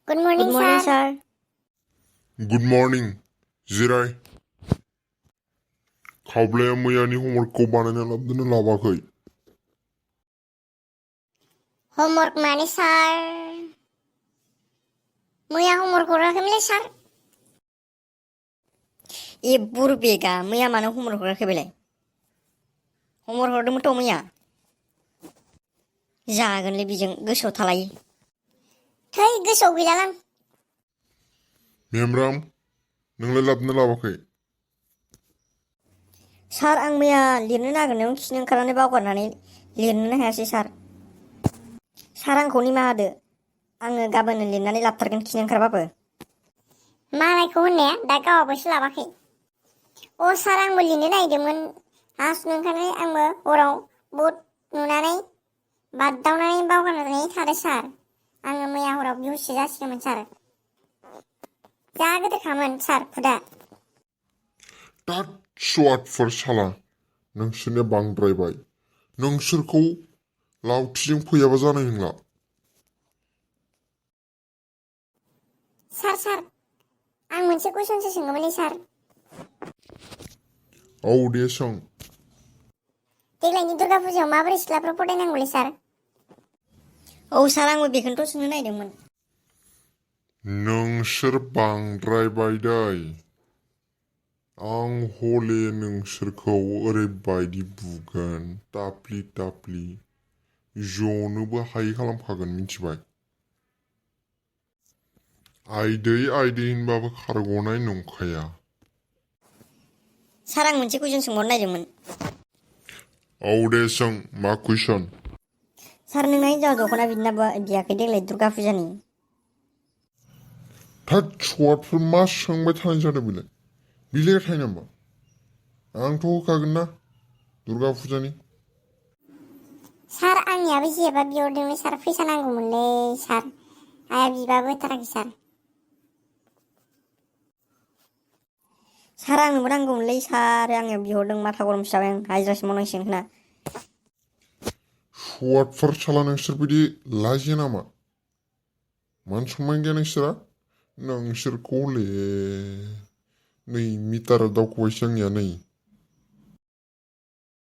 Good morning, sir. Good morning, जिराय। खावब्लाया मैयानि होमवर्कखौ बानायना लाबोदोंना लाबोआखै? Homework माने sir? मैया homework हराखैमोनलै sir। ए बुरबेगा मैया मानो होमवर्क हराखै बेलाय? होमवर्क हरदोंमोनथ' मैया। जागोनलै बेजों गोसोआव थालायो। थै गोसोआव गैलालां। मेमराम, नोंलाय लाबोदोंना लाबोआखै? सार आं मैया लिरनो नागिरनायावनो खिनो ओंखारनानै बावगारनानै लिरनोनो हायासै सार। सार आंखौ निमाहा होदो। आङो गाबोन लिरनानै लाबोथारगोन खिनो ओंखारबाबो। मालायखौ होननाया दा गावहाबोसो लाबाखै। सार आंबो लिरनो नागिरदोंमोन। हासुनो ओंखारनानै आंबो हराव बुट नुनानै बादावनानै बावगारनानै थादों सार। आङो मैया हराव बिहुससो जासिगौमोन सार। जा गोदोरखामोन सार खुदा। स्वाटफोर साला, नोंसोरनिया बांद्रायबाय। नोंसोरखौ लावथिजों फैयाबा जानाय नंला। सार आं मोनसे कुइसनसो सोंगौमोनलै सार। औ दे सों। देग्लायनि दुर्गा फुजायाव माबोरै सिख्लाफ्रा फरायनांगौलै सार? औ सार आंबो बेखौनोथ' सोंनो नागिरदोंमोन। नोंसोर बांद्रायबाय दै। आं हले नोंसोरखौ ओरैबायदि बुगोन टाप्लि टाप्लि जनोबो हायै खालामखागोन मिथिबाय। आइदै होनबाबो खारग'नाय नंखाया। सार आं मोनसे कुइसन सोंबावनो नागिरदोंमोन। औ दे सों, मा कुइसन? सार नोंना हिन्जावा दख'ना बिदोंना बियाखै देग्लाय दुर्गा फुजानि? थोद स्वाटफोर मा सोंबाय थानाय जादों बेलाय? बिलाइखाय नामा? आंथ' होखागोन ना दुर्गा फुजानि। सार आंनियाबो जेबा बिहरदोंलै सार, फैसा नांगौमोनलै सार। आइया बिबाबो होथाराखै सार। सार आंनोबो नांगौमोनलै सार, आंनियाव बिहरदों माथा गरमसो जाबाय आं। हाजिरासो मावनांसिगोन खोना। स्वाटफोर साला नोंसोर बिदि लाजिया नामा? मान सनमान गैया नोंसोरा? नोंसोरखौ हले नै मिटाराव दावखोबायसो आंनिया नै।